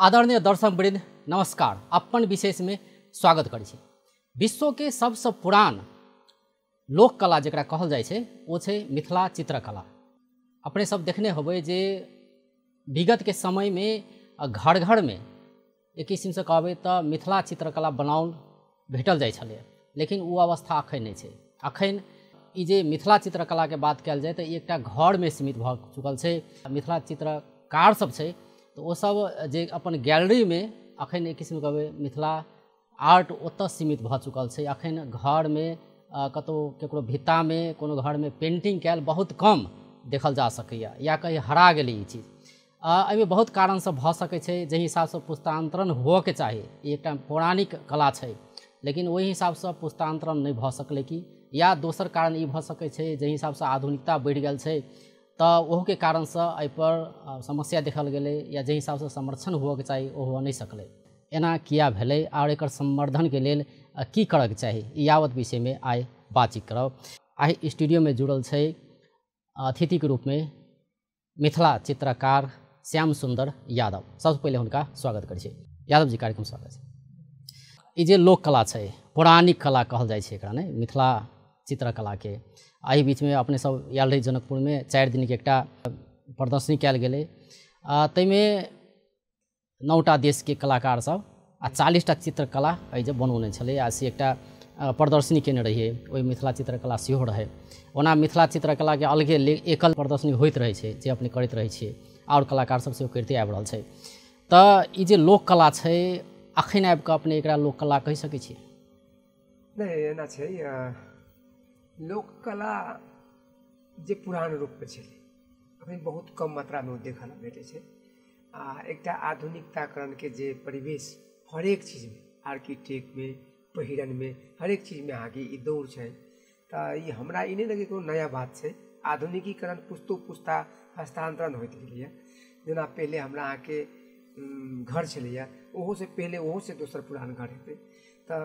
आदरणीय दर्शक वृंद नमस्कार। अपन विशेष में स्वागत करै छी। विश्व के सबसे पुरान लोक कला जकरा कहल जाइ छै ओ छै मिथिला चित्रकला। अपने सब देखने होबै जे विगत के समय में घर घर में एक किसिमसँ कहबै तऽ मिथिला चित्रकला बनाओल भेटल जाइ छलै, लेकिन ओ अवस्था अखन नहि छै। अखन ई जे मिथिला चित्रकलाके बात कयल जाय तऽ एकटा घरमे सीमित भऽ चुकल छै। मिथिला चित्रकार सब छै तऽ ओ सब जे अपन गैलरीमे अखन एक किसिमके कहबै मिथिला आर्ट ओतऽ सीमित भऽ चुकल छै। अखन घरमे कतहु ककरो भित्तामे कोनो घरमे पेंटिंग कयल बहुत कम देखल जा सकैए या कहीं हरा गेलै ई चीज। एहिमे बहुत कारण सब भऽ सकै छै। जाहि हिसाबसँ पुस्तांतरण होअके चाही, ई एकटा पौराणिक कला छै, लेकिन ओहि हिसाबसँ पुस्तांतरण नहि भऽ सकलै कि या दोसर कारण ई भऽ सकै छै जाहि हिसाबसँ आधुनिकता बढ़ि गेल छै तऽ ओहोके कारणसँ एहिपर समस्या देखल गेलै या जाहि हिसाबसँ संरक्षण होअके चाही ओ हुअ नहि सकलै। एना किया भेलै आओर एकर संवर्धनके लेल की करऽके चाही, ई यावत विषयमे आइ बातचीत करब। आइ स्टूडियोमे जुड़ल छै अतिथिके रूपमे मिथिला चित्रकार श्याम सुंदर यादव। सबसँ पहिले हुनका स्वागत करै छी। यादव जी, कार्यक्रम स्वागत छै। ई जे लोक कला छै, पौराणिक कला कहल जाइ छै एकरा, ने मिथिला चित्रकलाके। एहि बीचमे अपने सब आयल रही जनकपुरमे, 4 दिनके एकटा प्रदर्शनी कयल गेलै। ताहिमे 9टा देशके कलाकार सब आ 40टा चित्रकला एहि जे बनौने छलै आ से एकटा प्रदर्शनी केने रहियै। ओहि मिथिला चित्रकला सेहो रहै। ओना मिथिला चित्रकलाके अलगे एकल प्रदर्शनी होइत रहै छै जे अपने करैत रहै छियै, आओर कलाकार सब सेहो करिते आबि रहल छै। तऽ ई जे लोक कला छै अखन आबि कऽ अपने एकरा लोक कला कहि सकै छियै? नहि, एना छै, लोककला जे पुरान रूपमे छलै अखन बहुत कम मात्रामे ओ देखऽ लए भेटै छै। आ एकटा आधुनिकताकरणके जे परिवेश हरेक चीजमे, आर्किटेक्टमे, पहिरनमे, हरेक चीजमे अहाँके ई दौड़ छै। तऽ ई हमरा ई नहि लगै कोनो नया बात छै। आधुनिकीकरण पुस्तो पुस्ता हस्तान्तरण होइत गेलैए। जेना पहिले हमरा अहाँके घर छलैए, ओहोसँ पहिले ओहोसँ दोसर पुरान घर हेतै। तऽ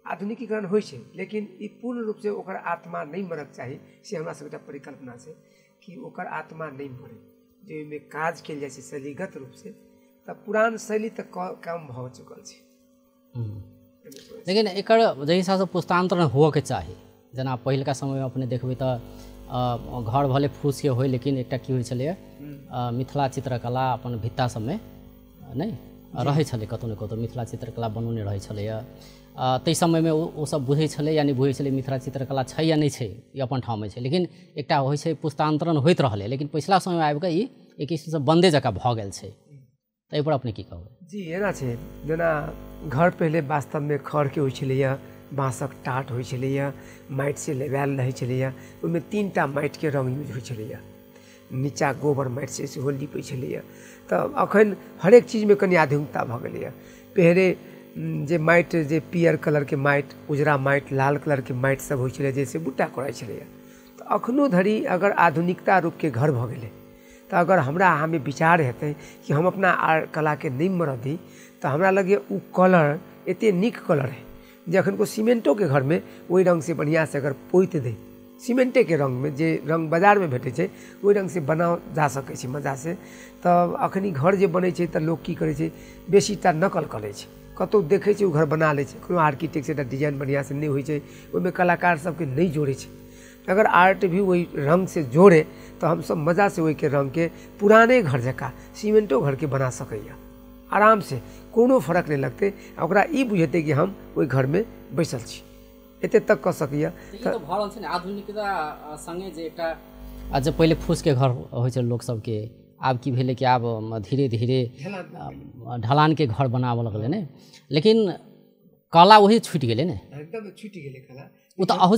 आधुनिकीकरण होइ छै, लेकिन ई पूर्ण रूपसँ ओकर आत्मा नहि मरक चाही, से हमरा सबके एकटा परिकल्पना छै कि ओकर आत्मा नहि मरे। जे ओहिमे काज कयल जाइ छै शैलीगत रूपसँ, तऽ पुरान शैली तऽ कम भऽ चुकल छै। लेकिन एकर जाहि हिसाबसँ पुस्तान्तरण होअके चाही, जेना पहिलका समयमे अपने देखबै तऽ घर भले फूसके होइ, लेकिन एकटा की होइ छलैए मिथिला चित्रकला अपन भित्ता सबमे नहि रहै छलै, कतहु ने कतहु मिथिला चित्रकला बनौने रहै छलैए। ताहि समयमे ओ सब बुझै छलै या नहि बुझै छलै मिथिला चित्रकला छै या नहि छै, ई अपन ठाममे छै, लेकिन एकटा होइ छै पुस्तान्तरण होइत रहलै। लेकिन पछिला समयमे आबिकऽ ई एक किसिमसँ बन्दे जकाँ भऽ गेल छै। तऽ एहिपर अपने की कहबै? जी, एना छै, जेना घर पहिले वास्तवमे खरके होइ छलैए, बाँसक टाट होइ छलैए, माटिसँ लेबायल रहै छलैए, ओहिमे 3टा माटिके रङ्ग यूज होइ छलैए, नीचा गोबर माटिसँ सेहो लिपै छलैए। तऽ अखन हरेक चीजमे कनि आधुनिकता भऽ गेलैए। पहिले जे माटि, जे पियर कलरके माटि, उजरा माटि, लाल कलरके माटि सब होइ छलै, जैसे बूटा करै छलैए। तऽ अखनो धरि अगर आधुनिकता रूपके घर भऽ गेलै तऽ अगर हमरा अहाँमे विचार हेतै कि हम अपना कलाके नहि मरऽ दी, तऽ हमरा लगैए ओ कलर एते नीक कलर है जे अखन को सीमेंटोके घरमे ओहि रङ्गसँ बढ़िआँसँ अगर पोति दै, सीमेंटेके रङ्गमे जे रङ्ग बाजारमे भेटै छै ओहि रङ्गसँ बनाओल जा सकै छै मजासँ। तऽ अखनी घर जे बनै छै तऽ लोक की करै छै, बेसीटा नकल करै छै, कतहु देखै छै ओ घर बना लै छै। कोनो आर्किटेक्ट एकटा डिजाइन बढ़िआँसँ नहि होइ छै, ओहिमे कलाकार सबके नहि जोड़ै छै। अगर आर्ट भी ओहि रङ्गसँ जोड़े तऽ हमसब मजासँ ओहिके रङ्गके पुराने घर जकाँ सीमेंटो घरके बना सकैए आरामसँ, कोनो फर्क नहि लगतै। आ ओकरा ई बुझेतै कि हम ओहि घरमे बैसल छी, एते तक कऽ सकैए। तऽ भऽ रहल छै ने आधुनिकता सङ्गे जे एकटा जे पहिले फूसके घर होइ छै लोक सबके, आब की भेलै कि आब धीरे धीरे ढलानके घर बनाबऽ लगलै ने, लेकिन कला वही छुटि गेलै ने, एकदम छुटि गेलै कला। ओ तऽ अहू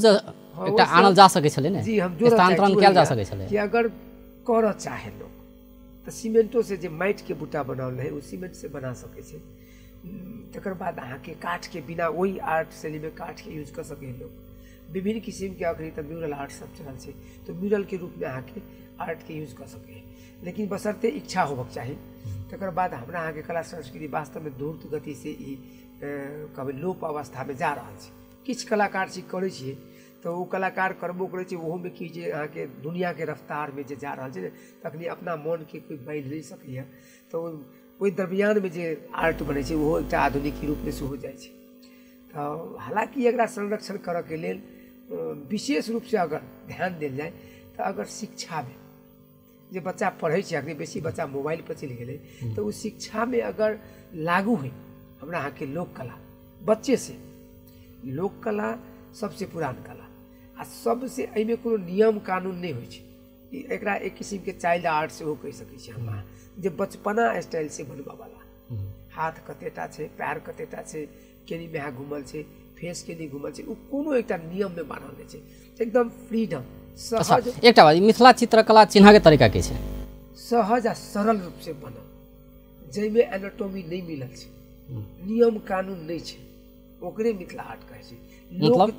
एकटा आनल जा सकै छलै ने, जी, हम स्थानांतरण कयल जा सकै छलै। कि अगर करऽ चाहे लोक तऽ सीमेंटोसँ जे माटिके बूटा बनाओल रहै ओ सीमेंटसँ बना सकै छै। तकर बाद अहाँके काठके बिना ओहि आर्ट शैलीमे काठके यूज कऽ सकैए लोक। विभिन्न किसिमके अखन तऽ म्यूरल आर्ट सब चलल छै, तऽ म्यूरलके रूपमे अहाँके आर्टके यूज कऽ सकैए, लेकिन बशर्ते इच्छा होबक चाही। तकर बाद हमरा अहाँके कला संस्कृति वास्तवमे धूर्त गतिसँ ई कहबै लोप अवस्थामे जा रहल छै। किछु कलाकार छी करै छियै तऽ ओ कलाकार करबो करै छै, ओहोमे की जे अहाँके दुनिआँके रफ्तारमे जे जा रहल छै ने, तखनी अपना मोनके कोइ बान्हि नहि सकैए। तऽ ओहि दरमियानमे जे आर्ट बनै छै ओहो एकटा आधुनिक रूपमे सेहो जाइ छै। तऽ हालाँकि एकरा संरक्षण करऽके लेल विशेष रूपसँ अगर ध्यान देल जाय तऽ अगर शिक्षामे जे बच्चा पढ़ै छै, अखनी बेसी बच्चा मोबाइल पर चलि गेलै, तऽ ओ शिक्षामे अगर लागू होइ हमरा अहाँके लोककला बच्चेसँ, लोककला सबसँ पुरान कला आ सबसँ एहिमे कोनो नियम कानून नहि होइ छै। एकरा एक किसिमके चाइल्ड आर्ट सेहो कहि सकै छी हम, जे बचपना स्टाइलसँ बनबऽवला, हाथ कतेटा छै, पैर कतेटा छै, केनी अहाँ घुमल छै, फेस केनी घुमल छै, ओ कोनो एकटा नियममे बान्हल नहि छै, एकदम फ्रीडम सहज। एकटा बात, मिथिला चित्रकला चिन्हऽके तरीका की छै? सहज आ सरल रूपसँ बनल, जाहिमे एनाटोमी नहि मिलल छै, नियम कानून नहि छै, ओकरे मिथिला आर्ट कहै छै। मतलब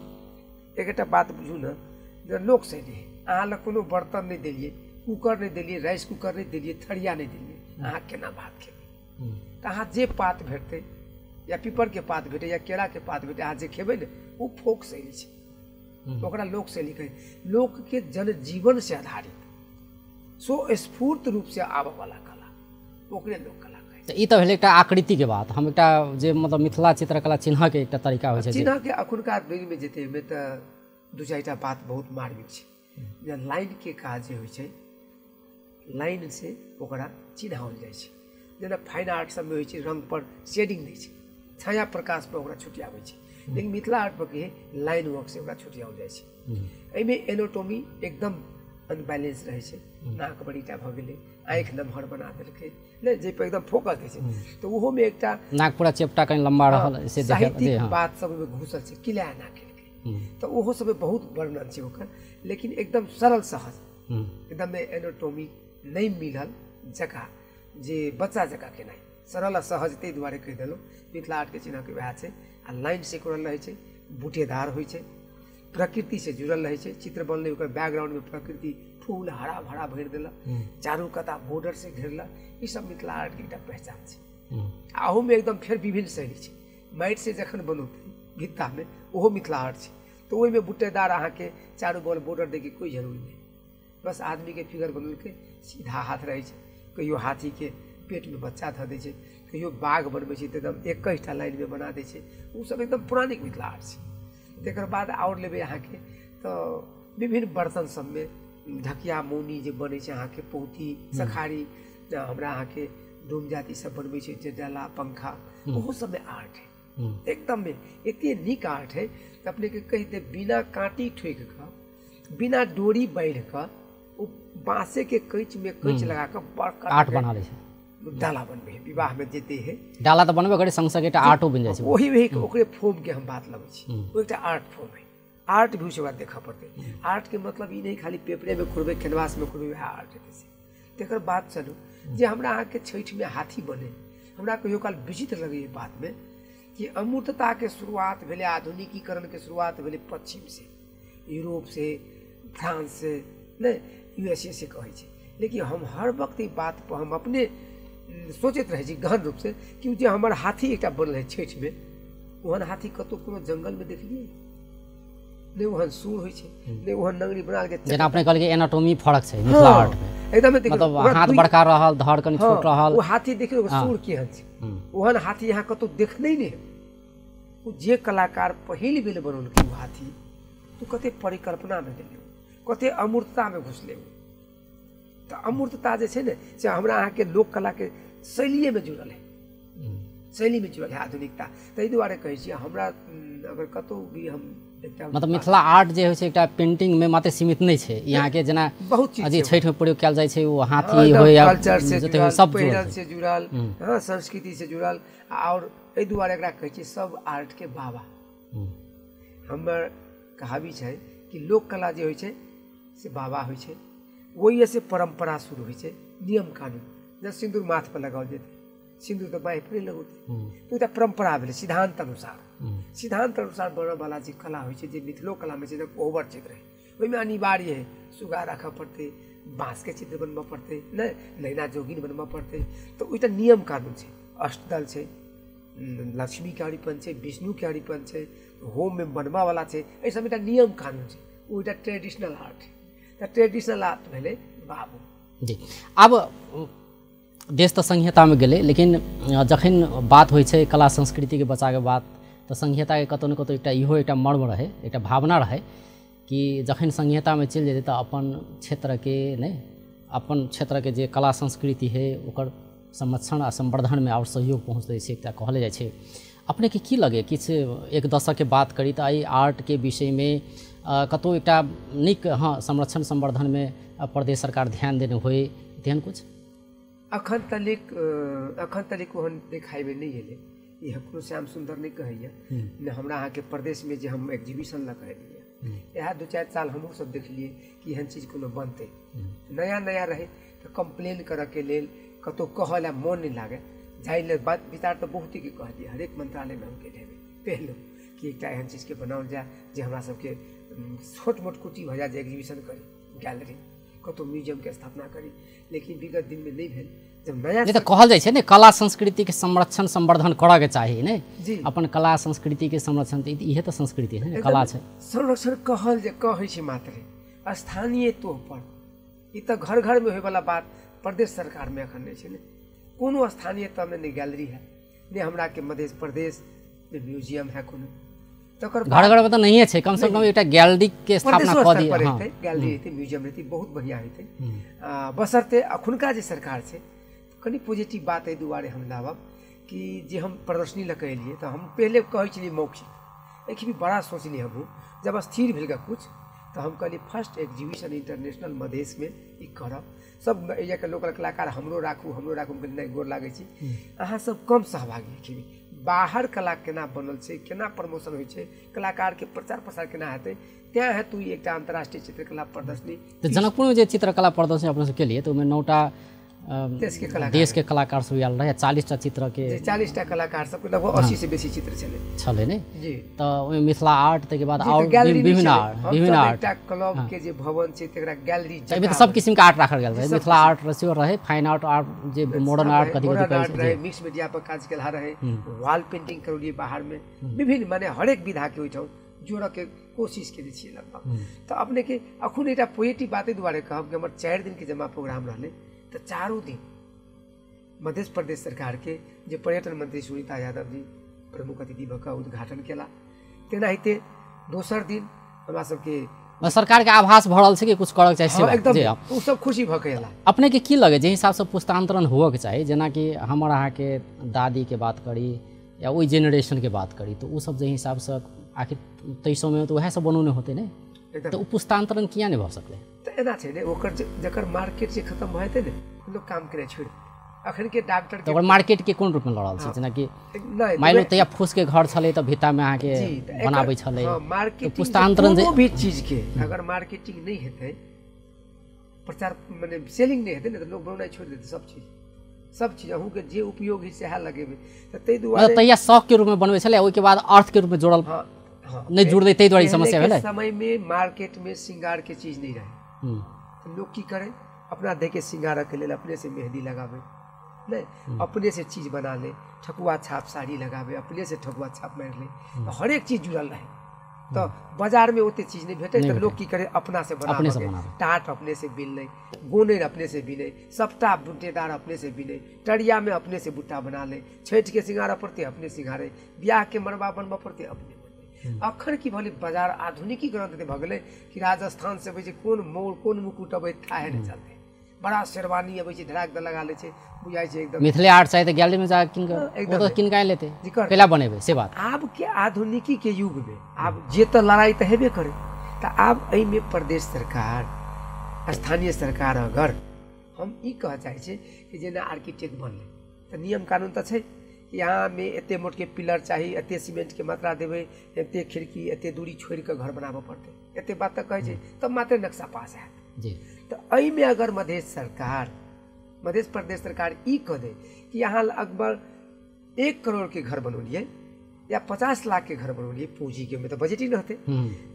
एकटा बात बुझू ने, जे लोक शैली है, अहाँ लग कोनो बर्तन नहि देलियै, कुकर नहि देलियै, राइस कुकर नहि देलियै, थरिया नहि देलियै, अहाँ केना भात खेबै? तऽ अहाँ जे पात भेटतै, या पीपरके पात भेटै या केराके पात भेटै, अहाँ जे खेबै ने ओ फोक शैली छै, ओकरा लोक शैली कहै। लोकके जनजीवनसँ आधारित स्वस्फूर्त रूपसँ आबऽवला कला, ओकरे लोक कला कहै। तऽ ई तऽ भेलै एकटा आकृतिके बात। हम एकटा जे मतलब मिथिला चित्रकला चिन्हऽके एकटा तरीका होइ छै चिन्हऽके। अखुनका बेरीमे जेतै ओहिमे तऽ दू चारिटा बात बहुत मार्मिक छै। जेना लाइनके काज जे होइ छै, लाइनसँ ओकरा चिन्हाओल जाइ छै। जेना फाइन आर्ट सबमे होइ छै रङ्ग पर शेडिंग दै छै, छाया प्रकाश पर ओकरा छुटियाबै छै, लेकिन मिथिला आर्ट पर की लाइन वर्क से ओकरा छुटियाओल जाइ छै। एहिमे एनाटोमी एकदम अनबैलेंस रहै छै, नाक बड़ीटा भऽ गेलै, आँखि नमहर बना देलकै, नहि जाहिपर एकदम फोकस दै छै, तऽ ओहोमे एकटा नाक पूरा चेपटा कनि लम्बा रहल, से साहित्यिक बात सब ओहिमे घुसल छै, किला एना केलकै, तऽ ओहो सबमे बहुत वर्णन छै ओकर, लेकिन एकदम सरल सहज, एकदम एनाटोमी नहि मिलल जकाँ, जे बच्चा जकाँ केनाइ सरल आ सहज, ताहि दुआरे कहि देलहुँ मिथिला आर्टके चिन्हके वएह छै। आ लाइन से कोरल रहै छै, बूटेदार होइ छै, प्रकृतिसँ जुड़ल रहै छै। चित्र बनलै ओकर बैकग्राउंडमे प्रकृति, फूल हरा भरा भरि देलक, चारू कता बॉर्डरसँ घेरलक, ई सब मिथिला आर्टके एकटा पहचान छै। आ ओहोमे एकदम फेर विभिन्न शैली छै। माटिसँ जखन बनौतै भित्तामे, ओहो मिथिला आर्ट छै, तऽ ओहिमे बूटेदार अहाँके चारू बगल बॉर्डर दैके कोइ जरूरी नहि, बस आदमीके फिगर बनलकै, सीधा हाथ रहै छै, कहियो हाथीके पेटमे बच्चा धऽ दै छै, कहियो बाघ बनबै छै तऽ एकदम 21टा लाइनमे बना दै छै, ओ सब एकदम पौराणिक मिथिला आर्ट छै। तकर बाद आओर लेबै अहाँके तऽ विभिन्न बर्तन सबमे ढकिया मौनी जे बनै छै अहाँके, पौती सखारी, हमरा अहाँके डोम जाति सब बनबै छै, जे डाला पंखा, ओहो सबमे आर्ट है एकदममे, एते नीक आर्ट है अपनेके कहि दे, बिना काँटी ठोकि कऽ, बिना डोरी बान्हि कऽ, ओ बाँसेके कैचमे कैच लगा कऽ बड़का आर्ट बना लै छै, डाला बनबै है विवाहमे जेते है, डाला तऽ बनबे करै, संग संग एकटा आर्टो बनि जाइ छै। ओही ओकरे फॉर्मके हम बात लबै छी, ओ एकटा आर्ट फॉर्म है, आर्ट भी ओकरा देखऽ पड़तै। आर्टके मतलब ई नहि खाली पेपरेमे खुरबै, कैनवासमे खुरबै, वएह आर्ट हेतै से। तकर बाद चलू जे हमरा अहाँके छठिमे हाथी बने, हमरा कहियो काल विचित्र लगैए बातमे कि अमूर्तताके शुरुआत भेलै, आधुनिकीकरणके शुरुआत भेलै पश्चिमसँ, यूरोपसँ, फ्रांससँ, नहि USA से कहै छै, लेकिन हम हर वक्त ई बात पर हम अपने सोचैत रहै छी गहन रूपसँ कि जे हमर हाथी एकटा बनल है छठिमे, ओहन हाथी कतहु कोनो जंगलमे देखलियै नहि, ओहन सूर होइ छै नहि, ओहन नंगरी बना के, जेना अपने कहलियै एनाटोमी फरक छै मिथिला आर्ट मे, एकदम मतलब हाथ बड़का रहल, धड़ कनि छोट रहल, ओ हाथी देखियौ ओकर सूर केहन छै, ओहन हाथी यहाँ कतहु देखने नहि है। ओ जे कलाकार पहिल बेर बनौलकै ओ हाथी, ओ कते परिकल्पनामे गेलै, कते अमूर्ततामे घुसलै। तऽ अमूर्तता जे छै ने से हमरा अहाँके लोक कलाके शैलिएमे जुड़ल है, शैलीमे जुड़ल है आधुनिकता। ताहि दुआरे कहै छी हमरा अगर कतहु भी हम एकटा मतलब मिथिला आर्ट जे होइ छै एकटा पेंटिंगमे मात्र सीमित नहि छै, यहाँके जेना बहुत चीज जे छठिमे प्रयोग कयल जाइ छै, ओ हाथी होइ या कल्चर से जुड़ल, सब पहिरन से जुड़ल, हँ संस्कृति से जुड़ल। आओर एहि दुआरे एकरा कहै छियै सब आर्टके बाबा। हमर कहावी छै कि लोक कला जे होइ छै से बाबा होइ छै, ओहिसँ परम्परा शुरू होइ छै, नियम कानून। जेना सिन्दूर माथ पर लगाओल जेतै, सिन्दूर तऽ बाँहि पर नहि लगौतै, तऽ एकटा परम्परा भेलै सिद्धान्त अनुसार। सिद्धान्त अनुसार बनयवला जे कला होइ छै, जे मिथिलो कलामे छै, जेना कोहबर चित्र है, ओहिमे अनिवार्य है सुगा राखऽ पड़तै, बाँसके चित्र बनबऽ पड़तै, नहि नैना जोगिन बनबऽ पड़तै, तऽ ओहिटा नियम कानून छै। अष्टदल छै, लक्ष्मीके अरिपन छै, विष्णुके अरिपन छै, होममे बनबऽवला छै, एहि सब एकटा नियम कानून छै, ओ एकटा ट्रेडिशनल आर्ट है। तऽ ट्रेडिशनल आर्ट भेलै बाबू जी। आब देश तऽ संहितामे गेलै, लेकिन जखन बात होइ छै कला संस्कृतिके बचाके बात, तऽ संहिताके कतहु ने कतहु एकटा इहो एकटा मर्म रहै, एकटा भावना रहै कि जखन संहितामे चलि जेतै तऽ अपन क्षेत्रके नहि, अपन क्षेत्रके जे कला संस्कृति है ओकर संरक्षण आ संवर्धनमे आओर सहयोग पहुँचै छै, एकटा कहले जाइ छै। अपनेके की लगे, किछु एक दशकके बात करी तऽ एहि आर्टके विषयमे कतहु एकटा नीक हँ संरक्षण संवर्धनमे प्रदेश सरकार ध्यान देने होइ, तेहन कुछ? अखन तलिक ओहन देखाइमे नहि एलै। ई ककरो श्याम सुन्दर नहि कहैया ने हमरा अहाँके प्रदेशमे जे हम एग्जीबिशन लऽ कऽ एलियै, इएह 2-4 साल हमहूँ सब देखलियै कि एहन चीज कोनो बनतै। नया नया रहै तऽ कम्प्लेन करऽके लेल कतहु कहऽ लए मोन नहि लागै, जाहि लेल बात विचार तऽ बहुतेके कहलियै, हरेक मंत्रालयमे हम गेल हेबै पहलो कि एकटा एहन चीजके बनाओल जाय जे हमरा सबके छोट मोट कुटी भऽ जाय, जे एग्जीबिशन करी, गैलरी कतहु म्यूजियमके स्थापना करी, लेकिन विगत दिनमे नहि भेल। जब नया तऽ कहल जाइ छै ने कला संस्कृतिके संरक्षण संवर्धन करऽके चाही ने जी, अपन कला संस्कृतिके संरक्षण, इहे तऽ संस्कृति है, कला छै। संरक्षण कहल जे कहै छै मात्र स्थानीय तौर पर, ई तऽ घर घरमे होयवला बात प्रदेश सरकारमे एखन नहि छै ने, कोनो स्थानीय तहमे नहि गैलरी है, नहि हमराके मध्य प्रदेशमे म्यूजियम है कोनो, तकर घर घरमे तऽ नहिए छै, कम से कम एकटा गैलरीके स्थापना कऽ दिअ। हँ, गैलरी हेतै, म्यूजियम हेतै, बहुत बढ़िआँ हेतै। बशर्ते अखुनका जे सरकार छै कनि पॉजिटिव बात एहि दुआरे हम लाबब कि जे हम प्रदर्शनी लऽ कऽ एलियै तऽ हम पहिले कहै छलियै मौखिक, एखन भी बड़ा सोचलियै हमहूँ, जब स्थिर भेल कुछ तऽ हम कहलियै फर्स्ट एग्जीबिशन इंटरनेशनल मधेशमे ई करब, सब एरियाके लोकल कलाकार हमरो राखू हमरो राखू, हम कहलियै नहि गोर लागै छी, अहाँ सब कम सहभागी एखन, बाहर कला केना बनल छै, केना प्रमोशन होइ छै, कलाकारके प्रचार प्रसार केना हेतै, तेँ हेतु ई एकटा अन्तर्राष्ट्रीय चित्रकला प्रदर्शनी। तऽ जनकपुरमे जे चित्रकला प्रदर्शनी अपना सब केलियै तऽ ओहिमे 9टा देशके कलाकार सब आयल रहै, 40टा चित्रके, 40टा कलाकार सबके लगभग 80 से बेसी चित्र छलै छलै ने जी। तऽ ओहिमे मिथिला आर्ट, ताहिके बाद आओर विभिन्न आर्ट, विभिन्न आर्ट एकटा क्लब के जे भवन छै तकरा गैलरी, एहिमे तऽ सब किसिमके आर्ट राखल गेल रहै, मिथिला आर्ट सेहो रहै, फाइन आर्ट, आर्ट जे मॉडर्न आर्ट कथी कथी कहै छै, रहै, मिक्स मीडिया पर काज केलहा रहै, वॉल पेंटिंग करौलियै बाहरमे, विभिन्न माने हरेक विधाके ओहिठाम जोड़ऽके कोशिश केने छियै लगभग। तऽ अपनेके अखन एकटा पोएटिव बात एहि दुआरे कहब कि हमर 4 दिनके जमा प्रोग्राम रहलै, तऽ 4 दिन मध्य प्रदेश सरकारके जे पर्यटन मंत्री सुनीता यादव जी प्रमुख अतिथि भऽ कऽ उद्घाटन केला, तेनाहिते दोसर दिन हमरा सबके सरकारके आभास भऽ रहल छै कि कुछ करऽके चाही, से एकदम ओ सब खुशी भऽ कऽ एला। अपनेके की लगै जे हिसाबसँ पुस्तांतरण हुअके चाही, जेनाकि हमर अहाँके दादीके बात करी या ओहि जेनरेशनके बात करी तऽ ओ सब जे हिसाबसँ आखिर ताहि समयमे तऽ उएह सब बनौने होतै ने, तऽ ओ पुस्तांतरण किया नहि भऽ सकलै? तऽ एना छै ने, ओकर जकर मार्केट जे खत्म भऽ जेतै ने लोक काम केनाइ छोड़ि देतै। अखन के डॉक्टर तऽ ओकर मार्केट के कोन रूपमे लड़ल छै, जेनाकि मानि लो तहिया फूसके घर छलै तऽ भित्तामे अहाँके बनाबै छलै, मार्केटिंग पुस्तांतरण कोनो भी चीजके अगर मार्केटिंग नहि हेतै, प्रचार माने सेलिंग नहि हेतै ने, तऽ लोक बनौनाइ छोड़ि देतै सब चीज, सब चीज अहूँके जे उपयोग है सएह लगेबै। तऽ ताहि दुआरे तहिया शौकके रूपमे बनबै छलै, ओहिके बाद अर्थके रूपमे जोड़ल नहि जुड़लै, ताहि दुआरे समस्या भेलै। समयमे मार्केटमे श्रृंगारके चीज नहि रहै, तऽ लोक की करै, अपना देहके श्रृंगारके लेल अपने से मेहंदी लगाबै, नहि अपने से चीज बना ले, ठकुआ छाप साड़ी लगाबै, अपने से ठकुआ छाप मारि ले, तऽ हरेक चीज जुड़ल रहै। तऽ बाजारमे ओते चीज नहि भेटै, तऽ लोक की करै अपना से बनाबै, टाट अपने से बिन लै, गोनैर अपने से बिनै, सबटा बूटेदार अपने से बिनै, टरियामे अपने से बूटा बना लै, छठिके श्रृंगारऽ पड़तै अपने श्रृंगारै, बियाहके मड़बा बनबऽ पड़तै अपने बनबै। अखन की भेलै, बाजार आधुनिकीकरण भऽ गेलै कि राजस्थान से अबै छै कोन मोर कोन मुकुट अबै थाहे नहि चलतै, बड़ा शेरवानी अबै छै ढराक दऽ लगा लै छै, बुझाइ छै एकदम मिथिले आर्ट चाही तऽ गैलरीमे जा किन कऽ किन कऽ लेतै, कैला बनेबै से बात। आब के आधुनिकी के युग में आब जे तऽ लड़ाइ तऽ हेबे करे, तऽ आब एहिमे प्रदेश सरकार स्थानीय सरकार अगर हम ई कहऽ चाहै छी कि जेना आर्किटेक्ट बनलै तऽ नियम कानून तऽ छै कि यहाँमे एते मोटके पिलर चाही, एते सीमेंटके मात्रा देबै, एते खिड़की, एते दूरी छोड़ि कऽ घर बनाबऽ पड़तै, एते बात तऽ कहै छै, तब मात्र नक्शा पास हैत जी। तऽ एहिमे अगर मध्य सरकार मध्य प्रदेश सरकार ई कह दे कि अहाँ लगभग 1 करोड़ के घर बनौलियै या 50 लाख के घर बनौलियै, पूँजीके ओहिमे तऽ बजट ही रहतै,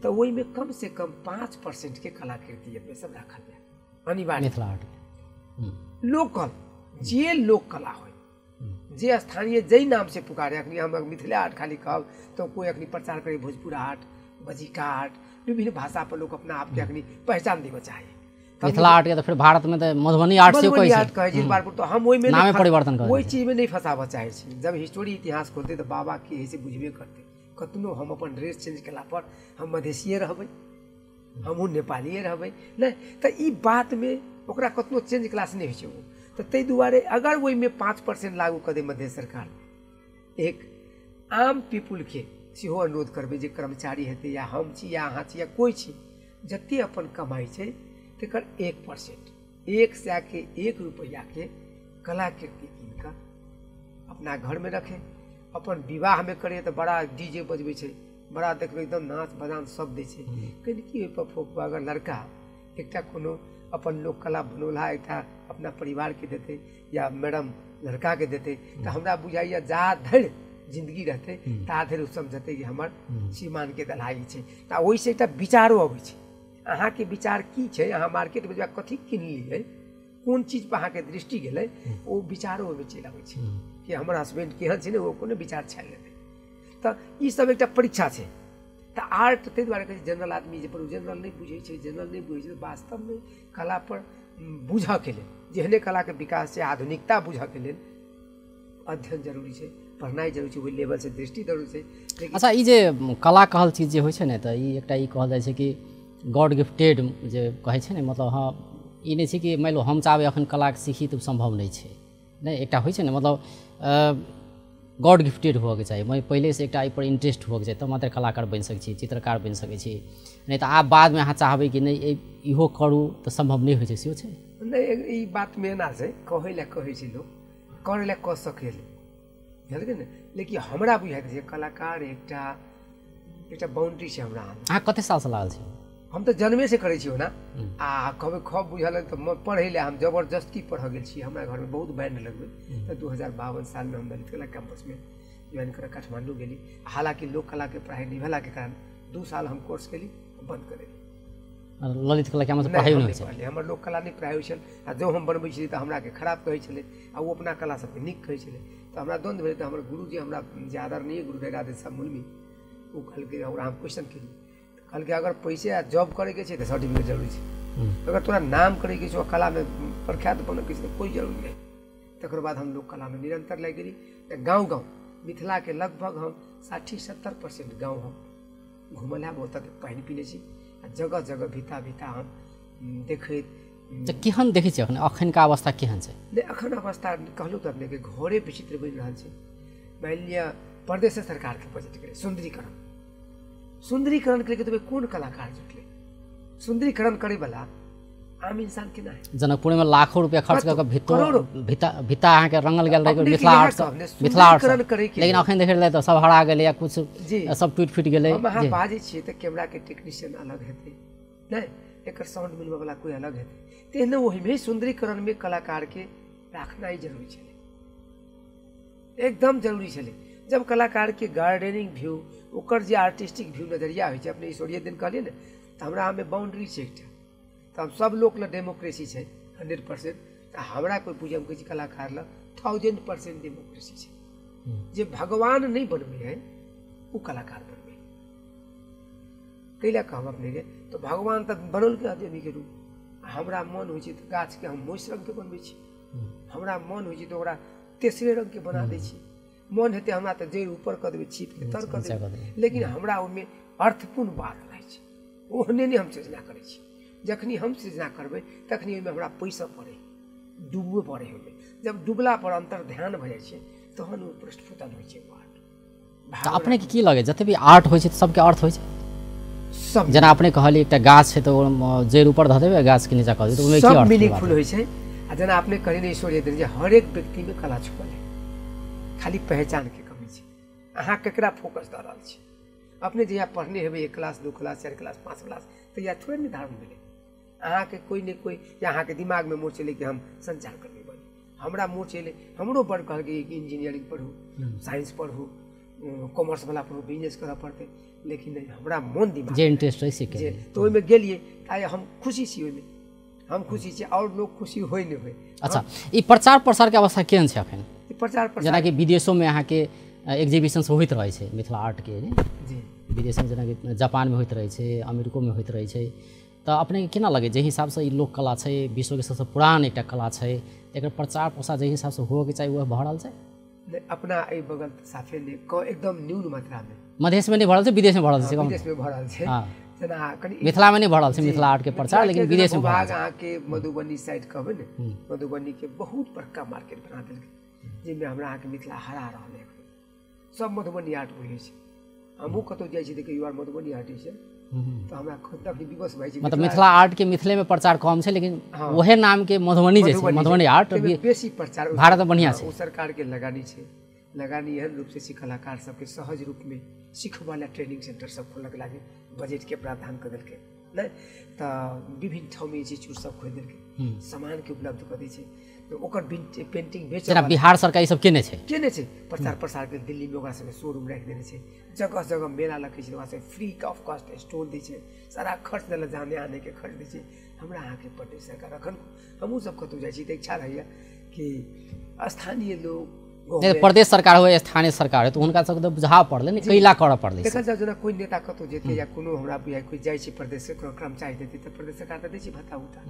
तऽ ओहिमे कम से कम 5% के कलाकृति अपने सब राखल जाय अनिवार्य। मिथिला आर्ट लोकल जे लोक कला हो, जे स्थानीय जै नाम से पुकारे, अखनी हम मिथिला आर्ट खाली कहब तो कोई अखनी प्रचार करे भोजपुर आर्ट, बजिका आर्ट, विभिन्न भाषा पर लोग अपना आपके अखनी पहचान देबऽ चाही। मिथिला आर्ट के तऽ फेर भारतमे तऽ मधुबनी आर्ट सेहो कहै छै, कहै छै बार तऽ हम ओहिमे नामे परिवर्तन कर ओहि चीजमे नहि फँसाबऽ चाहै छी। जब हिस्टोरी इतिहास खोलतै तऽ बाबा की होइ छै बुझबे करतै। कतनो हम अपन ड्रेस चेंज केला पर हम मधेसिए रहबै, हमहूँ नेपालिए रहबै, नहि तऽ ई बातमे ओकरा कतनो चेंज क्लास नहि होइ छै ओ। तऽ ताहि दुआरे अगर ओहिमे 5% लागू कऽ दै मधेश सरकार, एक आम पीपुलके सेहो अनुरोध करबै जे कर्मचारी हेतै या हम छी या अहाँ छी या कोइ छी, जतेक अपन कमाइ छै तकर 1%, 100 के 1 रुपैआके कलाकृति कीन कऽ अपना घरमे रखे। अपन विवाहमे करे तऽ बड़ा डीजे बजबै छै, बड़ा देखबै एकदम नाच बजान सब दै छै, कनि की ओहिपर फोक। अगर लड़का एकटा कोनो अपन लोक कला बनौलहा एकटा अपना परिवारके देतै या मैडम लड़काके देतै तऽ हमरा बुझाइए जा धरि जिन्दगी रहतै ता धरि ओ समझतै कि हमर श्रीमानके दलाइ छै। तऽ ओहिसँ एकटा विचारो अबै छै, अहाँके विचार की छै, अहाँ मार्केटमे जा कथी किनलियै, कोन चीजपर अहाँके दृष्टि गेलै, ओ विचारो ओहिमे चलि अबै छै कि हमर हसबैंड केहन छै ने, ओ कोनो विचार छानि लेतै। तऽ ईसब एकटा परीक्षा छै। तऽ आर्ट ताहि दुआरे कहै छै जनरल आदमी जे पर जनरल नहि बुझै छै, जनरल नहि बुझै छै। वास्तवमे कलापर बुझऽके लेल, जेहने कलाके विकास छै, आधुनिकता बुझऽके लेल अध्ययन जरूरी छै, पढ़नाइ जरूरी छै, ओहि लेवलसँ दृष्टि जरूरी छै। अच्छा, ई जे कला कहल चीज जे होइ छै ने, तऽ ई एकटा ई कहल जाइ छै कि गॉड गिफ्टेड जे कहै छै ने, मतलब हँ ई नहि छै कि मानि लो हम चाहबै एखन कलाके सीखी तऽ सम्भव नहि छै, नहि एकटा होइ छै ने मतलब गॉड गिफ्टेड होअके चाही, मने पहिलेसँ एकटा एहिपर इंट्रेस्ट होअके चाही तब मात्र कलाकार बनि सकै छी, चित्रकार बनि सकै छी। नहि तऽ आब बादमे अहाँ चाहबै कि नहि इहो करू तऽ सम्भव नहि होइ छै, सेहो छै नहि। ई बातमे एना छै, कहै लए कहै छै लोक, करै लए कऽ सकै बुझलकै ने। लेकिन हमरा बुझाइत छै कलाकार एकटा एकटा बाउंड्री छै। हमरा अहाँ कतेक सालसँ लागल छी? हम तऽ जन्मेसँ करै छी ओना, आ कहबै खब बुझल तऽ पढ़ै लए हम जबरदस्ती पढ़ऽ गेल छी। हमरा घरमे बहुत बैंड लगबै तऽ 2052 सालमे हम ललित कला कैम्पसमे ज्वाइन करऽ काठमाण्डू गेली। हालाँकि लोक कलाके पढ़ाइ नहि भेलाके कारण 2 साल हम कोर्स केली, बन्द कऽ देली। ललित कला कैम्पस पढ़ाइ नहि होइ, हमर लोक कला नहि पढ़ाइ होइ छल। आ जँ हम बनबै छलियै तऽ हमराके खराब कहै छलै आ ओ अपना कला सबके नीक कहै छलै। तऽ हमरा द्वन्द्व भेलै। तऽ हमर गुरुजी, हमरा जे आदरणीय गुरु राधे साहब मुर्मी, ओ कहलकै, ओकरा हम क्वेश्चन केलियै, कहलकै अगर पैसे आ जॉब करैके छै तऽ सर्टिफिकेट जरूरी छै, अगर तोरा नाम करैके छौ, कलामे प्रख्यात बनैके छै तऽ कोइ जरूरी नहि। तकर बाद हम लोक कलामे निरन्तर लागि गेली। तऽ गाँव गाँव मिथिलाके लगभग हम 60-70% गाँव हम घुमल हैब, ओतऽ पानि पीने छी आ जगह जगह भिता भिता हम देखैत। तऽ केहन देखै छी अखन अखनका अवस्था केहन छै? नहि, अखन अवस्था कहलहुँ तऽ अपनेके घरे विचित्र बनि रहल छै। मानि लिअ प्रदेश सरकारके बजट गेलै सुन्दरीकरण, सुन्दरीकरण के लिए कोन कलाकार जुटलै? सुन्दरीकरण करे वाला आम इंसान केना है? जनकपुर में लाखों रुपया खर्च कऽ भिता भिता अहाँके रंगल गेल रहै मिथिला आर्ट, मिथिला आर्ट, लेकिन अखन देखै लए तऽ सब हरा गेलै या कुछ सब टूटि फूटि गेलै। हम अहाँ बाजै छियै तऽ कैमरा के टेक्नीशियन अलग हेतै, नहि एकर साउंड मिलबै वाला कोइ अलग हेतै। तेहने ओहिमे सुन्दरीकरण में कलाकार के राखनाइ जरूरी छलै, एकदम जरूरी छलै। जब कलाकार के गार्डनिंग व्यू, ओकर जे आर्टिस्टिक व्यू नजरिया होइ छै, अपने ईश्वरीय दिन कहलियै ने, तऽ हमरा हमे बाउंड्री छै एकटा, तऽ हम सब लोक लए डेमोक्रेसी छै 100%। तऽ हमरा कोइ पूजे, हम कहै छी कलाकार लए 1000% डेमोक्रेसी छै। जे भगवान नहि बनबै है ओ कलाकार बनबै। कै लए कहब अपनेके, तऽ भगवान तऽ बनौलकै आदमीके रूप। हमरा मन होइ छै तऽ गाछके हम मोसि रङ्गके बनबै छी, हमरा मन होइ छै तऽ ओकरा तेसरे रङ्गके बना दै छी, मन हेतै हमरा तऽ जड़ि ऊपर कऽ देबै, छीपके तर कऽ देबै, लेकिन हमरा ओहिमे अर्थपूर्ण बात रहै छै, ओहने नहि हम सृजना करै छी। जखनी हम सृजना करबै तखनी ओहिमे हमरा पैसा पड़ै, डूबो पड़ै ओहिमे। जब डूबला पर अंतर ध्यान भऽ जाइ छै तहन ओ प्रस्फुटन होइ छै आर्ट। तऽ अपनेके की लगै जते भी आर्ट होइ छै तऽ सबके अर्थ होइ छै? सब जेना अपने कहलियै एकटा गाछ छै तऽ ओ जड़ि ऊपर धऽ देबै, गाछके नीचा कऽ देबै, तऽ ओहिमे की सब अर्थ मीनिंगफुल होइ छै। आ जेना अपने कहलियै ने ईश्वरीय जे हरेक व्यक्तिमे कला छुपल है, खाली पहचानके कमी छै। अहाँ केकरा फोकस दऽ रहल छी? अपने जहिया पढ़ने हेबै 1 क्लास 2 क्लास 4 क्लास 5 क्लास, तहिया थोड़े निर्धारण भेलै अहाँके कोइ ने कोइ, या अहाँके दिमागमे मोर्च एलै कि हम संचारकर्मी बनी। हमरा मोर्च एलै, हमरो बड़ कहलकै कि इंजीनियरिंग पढ़ू, साइंस पढ़ू, कॉमर्सवला पढ़ू, बिजनेस करऽ पड़तै, लेकिन नहि, हमरा मोन दिमाग जे इंट्रेस्ट रहै से जे तऽ ओहिमे गेलियै। आइ हम खुशी छी, ओहिमे हम खुशी छी, आओर लोक खुशी होइ नहि होइ। अच्छा, ई प्रचार प्रसारके अवस्था केहन छै अखन? प्रचार प्रसार जेनाकि विदेशोमे अहाँके एग्जीबिशन होइत रहै छै मिथिला आर्टके, जी विदेशमे जेनाकि जापानमे होइत रहै छै, अमेरिकोमे होइत रहै छै, तऽ अपनेके केना लगै जाहि हिसाबसँ ई लोक कला छै, विश्वके सबसँ पुरान एकटा कला छै, एकर प्रचार प्रसार जाहि हिसाबसँ होबऽके चाही वएह भऽ रहल छै? नहि, अपना एहि बगल साफे नहि, एकदम न्यून मात्रामे। मधेशमे नहि भऽ रहल छै, विदेशमे भऽ रहल छै। विदेशमे भऽ रहल छै, जेना कनि मिथिलामे नहि भऽ रहल छै मिथिला आर्टके प्रचार, लेकिन विदेशमे भऽ रहल छै। अहाँके मधुबनी साइड कहबै ने, मधुबनीके बहुत बड़का मार्केट बना देलकै जाहिमे हमरा अहाँके मिथिला हरा रहल है। सब मधुबनी आर्ट बुझै छै। हमहूँ कतहु जाइ छी देखियौ आर मधुबनी आर्ट छै तऽ हमरा खुद विवश भऽ जाइ छै। मतलब मिथिला आर्ट के मिथिले में प्रचार कम छै, लेकिन वहे नाम के मधुबनी जे छै, मधुबनी आर्ट बेसी प्रचार भारत में बढ़िया छै। ओ सरकार के लगानी छै, लगानी एहन रूप से कलाकार सबके सहज रूप में सिखबा ट्रेनिंग सेंटर सब खोलक लागे बजट के प्रावधान कर देलकै नहि तऽ विभिन्न ठाम इंस्टीट्यूट सब खोलि देलकै, सामान के उपलब्ध कऽ दै छै। ओकर पेंटिंग बेच जेना बिहार सरकार ई सब केने छै, केने छै प्रचार प्रसार के। दिल्ली में ओकरा सबके शोरूम राखि देने छै, जगह जगह मेला लगै छै, ओकरा सबके फ्री ऑफ कॉस्ट स्टॉल दै छै, सारा खर्च देलक, जाने आने के खर्च दै छै। हमरा अहाँके प्रदेश सरकार अखन हमहूँ सब कतहु जाइ छी तऽ इच्छा रहैया कि स्थानीय लोग, प्रदेश सरकार हो स्थानीय सरकार हो, तऽ हुनका सबके तऽ बुझाबऽ पड़लै ने, कैला करऽ पड़लै। देखल जाउ जेना कोइ नेता कतहु जेतै या कोनो हमरा बुझाइ कोइ जाइ छै प्रदेश से कर्मचारी देतै तऽ प्रदेश सरकार तऽ दै छै भत्ता उत्ता।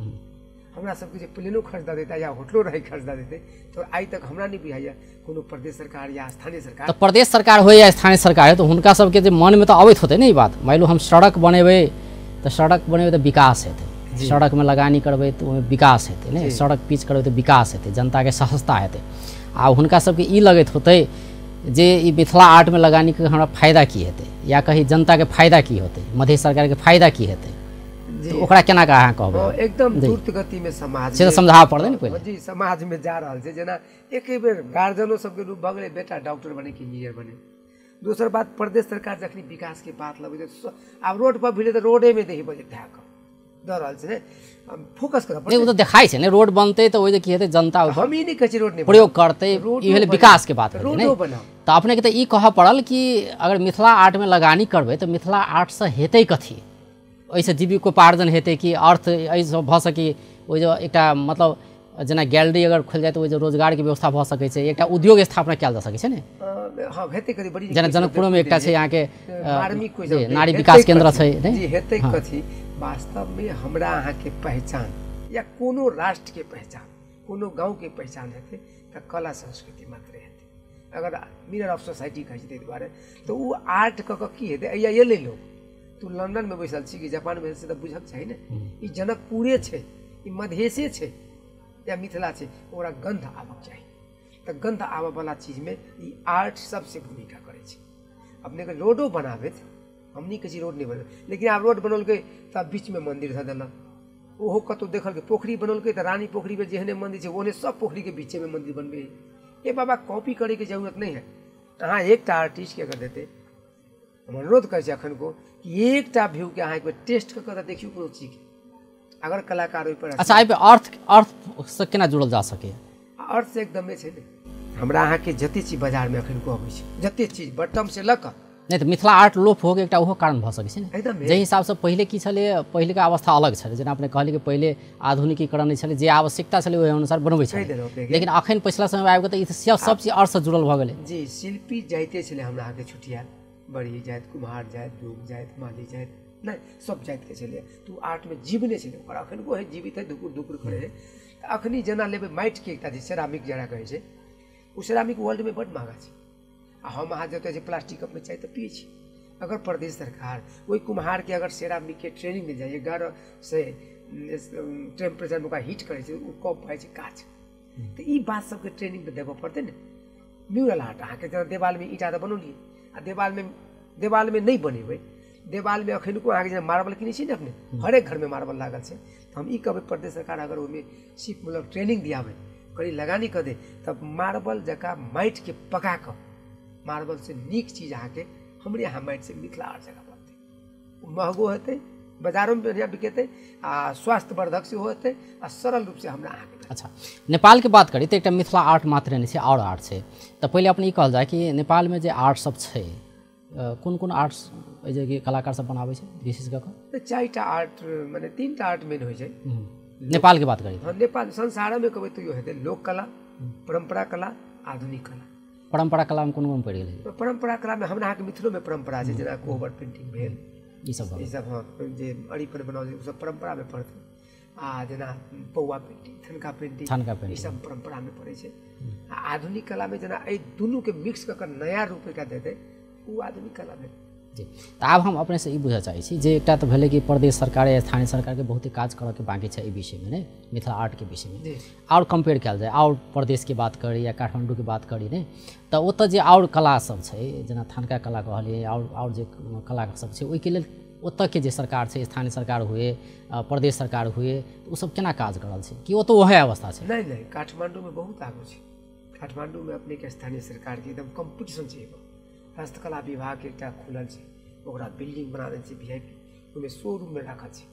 हमरा सबके जे प्लेनो खर्च दऽ देतै या होटलो रहै खर्च दऽ देतै तऽ आइ तक हमरा नहि बुझाइया कोनो प्रदेश सरकार या स्थानीय सरकार। तऽ प्रदेश सरकार हो या स्थानीय सरकार हो तऽ हुनका सबके जे मनमे तऽ अबैत होतै ने ई बात, मानि लू हम सड़क बनेबै तऽ सड़क बनेबै तऽ विकास हेतै, सड़कमे लगानी करबै तऽ ओहिमे विकास हेतै ने, सड़क पीच करबै तऽ विकास हेतै, जनताके सहजता हेतै। आ हुनका सबके ई लगैत होतै जे ई मिथिला आर्टमे लगानीके हमरा फायदा की हेतै, या कही जनताके फायदा की होतै, मधेश सरकारके फायदा की हेतै, तऽ ओकरा केना कऽ अहाँ कहबै? एकदम द्रुत गतिमे समाज से तऽ समझाबऽ पड़लै ने पहिले। जी, समाजमे जा रहल छै। जेना एके बेर गार्जियनो सबके रूप भऽ गेलै बेटा डॉक्टर बने कि इंजीनियर बने। दोसर बात, प्रदेश सरकार जखनी विकासके बात लगै छै आब रोड पर भिड़े तऽ रोडेमे देखी बजट धए कऽ दऽ रहल छै ने, फोकस करऽ पड़तै। ओ तऽ देखाइ छै ने, रोड बनतै तऽ ओहि की हेतै, जनता हम ई नहि कहै छी रोड नहि प्रयोग करतै, ई भेलै विकासके बात भेलै ने। तऽ अपनेके तऽ ई कहऽ पड़ल कि अगर मिथिला आर्टमे लगानी करबै तऽ मिथिला आर्टसँ हेतै कथी, ओहिसँ जीविकोपार्जन हेतै कि अर्थ एहिसँ भऽ सकी, ओहि जे एकटा मतलब जेना गैलरी अगर खोलि जाय तऽ ओहि जे रोजगारके व्यवस्था भऽ सकै छै, एकटा उद्योग स्थापना कयल जा सकै छै ने। हँ, हेतै कथी बड़ी, जेना जनकपुरमे एकटा छै अहाँके नारी विकास केन्द्र छै। हेतै कथी वास्तवमे हमरा अहाँके पहचान या कोनो राष्ट्रके पहचान, कोनो गाँवके पहचान हेतै तऽ कला संस्कृति मात्रे हेतै। अगर मिरर ऑफ सोसाइटी कहै छै ताहि दुआरे तऽ ओ आर्ट कऽ कऽ की हेतै। या एलै लोक, तू लंडनमे बैसल छी कि जापानमे बैसल छी तऽ बुझक चाही ने ई जनकपुरे छै, ई मधेशे छै या मिथिला छै, ओकरा गन्ध आबक चाही। तऽ गन्ध आबऽवला चीजमे ई आर्ट सबसँ भूमिका करै छै। अपनेके रोडो बनाबैत हम नहि कहै छी रोड नहि बनबै, लेकिन आब रोड बनौलकै तऽ बीचमे मन्दिर धऽ देलक। ओहो कतहु देखलकै पोखरि बनौलकै तऽ रानी पोखरिमे जेहने मन्दिर छै ओहने सब पोखरिके बीचेमे मन्दिर बनबै। ए बाबा, कॉपी करैके जरूरत नहि है। अहाँ एकटा आर्टिस्टके अगर देतै, हम अनुरोध करै छी अखन को कि एकटा व्यू के अहाँ एक बेर टेस्ट कऽ कऽ देखियौ कोनो चीजके, अगर कलाकार ओहिपर। अच्छा, एहिपर अर्थ अर्थसँ केना जुड़ल जा सकैए? अर्थ से एकदमे छै ने। हमरा अहाँके जते चीज बाजारमे अखन को अबै छै, जते चीज बटम से लऽ कऽ नहि तऽ मिथिला आर्ट लोप होके एकटा ओहो कारण भऽ सकै छै ने। एकदम जाहि हिसाबसँ पहिले की छलै, पहिलेके अवस्था अलग छलै, जेना अपने कहलियै कि पहिले आधुनिकीकरण नहि छलै, जे आवश्यकता छलै ओहि अनुसार बनबै छलै, लेकिन अखन पछिला समय आबि कऽ तऽ ई सब चीज अर्थसँ जुड़ल भऽ गेलै। जी, शिल्पी जाइते छलै हमरा अहाँके छुटिया, बड़ी जाइत, कुम्हार जाइत, डूब जाइत, माली जाइत, नहि सब जातिके छलै। तऽ ओ आर्टमे जीवने छलै ओकर, अखन है जीवित है, धुकुर धुकुर करै है। तऽ अखनी जेना लेबै माटिके एकटा जे सेरामिक जेना कहै छै, ओ सेरामिक वर्ल्डमे बड्ड महगा छै। आ हम अहाँ जतऽ जे प्लास्टिक कपमे चाय तऽ पियै छी। अगर प्रदेश सरकार ओहि कुम्हारके अगर सेरामिकके ट्रेनिंग देल जाइ, 11 से टेम्परेचरमे ओकरा हीट करै छै, ओ कप भऽ जाइ छै काच। तऽ ई बात सबके ट्रेनिंग तऽ देबऽ पड़तै ने। म्यूरल आर्ट अहाँके जेना देवालमे ईंटा तऽ बनौलियै आ देवालमे नहि बनेबै, देवालमे अखनको अहाँके जेना मार्बल किनै छी ने अपने, हरेक घरमे मार्बल लागल छै। तऽ हम ई कहबै प्रदेश सरकार अगर ओहिमे सिर्फ मतलब ट्रेनिंग दियाबै, कनि लगानी कऽ दे, तऽ मार्बल जकाँ माटिके पका कऽ मार्बलसँ नीक चीज अहाँके हमरे यहाँ माटिसँ मिथिला आर्ट जकाँ बनतै। ओ महगो हेतै, बाजारोमे बढ़िआँ बिकेतै आ स्वास्थ्यवर्धक सेहो हेतै आ सरल रूपसँ हमरा अहाँके। अच्छा, नेपालके बात करी तऽ एकटा मिथिला आर्ट मात्र नहि छै, आओर आर्ट छै। तऽ पहिले अपने ई कहल जाय कि नेपालमे जे आर्ट सब छै, कोन कोन आर्ट्स एहि जे कलाकार सब बनाबै छै विशेष कऽ कऽ? चारिटा आर्ट, मने तीनटा आर्ट मेन होइ छै नेपालके बात करी। हँ, नेपाल संसारमे कहबै तैयो हेतै लोक कला, परम्परा कला, आधुनिक कला। परम्परा कलामे कोन कोन पड़ि गेलै? परम्परा कलामे हमरा अहाँके मिथिलोमे परम्परा छै, जेना कोहबर पेंटिंग भेल, ई सब ई सब, हाँ, जे अरिपन बनाओल जाइ, ओ सब परम्परामे पड़तै। आ जेना पौआ पेंटिंग, थनका पेंटिंग, ई सब परम्परामे पड़ै छै। आ आधुनिक कलामे जेना एहि दुनूके मिक्स कऽ कऽ नया रूप एकरा देतै, ओ आधुनिक कला भेल। जी, तऽ आब हम अपनेसँ ई बुझऽ चाहै छी जे एकटा तऽ भेलै कि प्रदेश सरकार या स्थानीय सरकारके बहुते काज करऽके बाँकी छै एहि विषयमे, ने मिथिला आर्टके विषयमे। आओर कम्पेयर कयल जाय, आओर प्रदेशके बात करी या काठमाण्डूके बात करी, ने तऽ ओतऽ जे आओर कला सब छै, जेना थनका कला कहलियै, आओर जे कला सब छै, ओहिके लेल ओतऽके जे सरकार छै, स्थानीय सरकार हुए, प्रदेश सरकार हुए, ओ सब केना काज कर रहल छै? कि ओतऽ वएह अवस्था छै? नहि नहि, काठमाण्डूमे बहुत आगू छै। काठमाण्डूमे अपनेके स्थानीय सरकारके एकदम कम्पटिशन छै। हस्तकला विभाग एकटा खुलल छै, ओकरा बिल्डिंग बना देने छै VIP, ओहिमे शोरूममे राखल छै।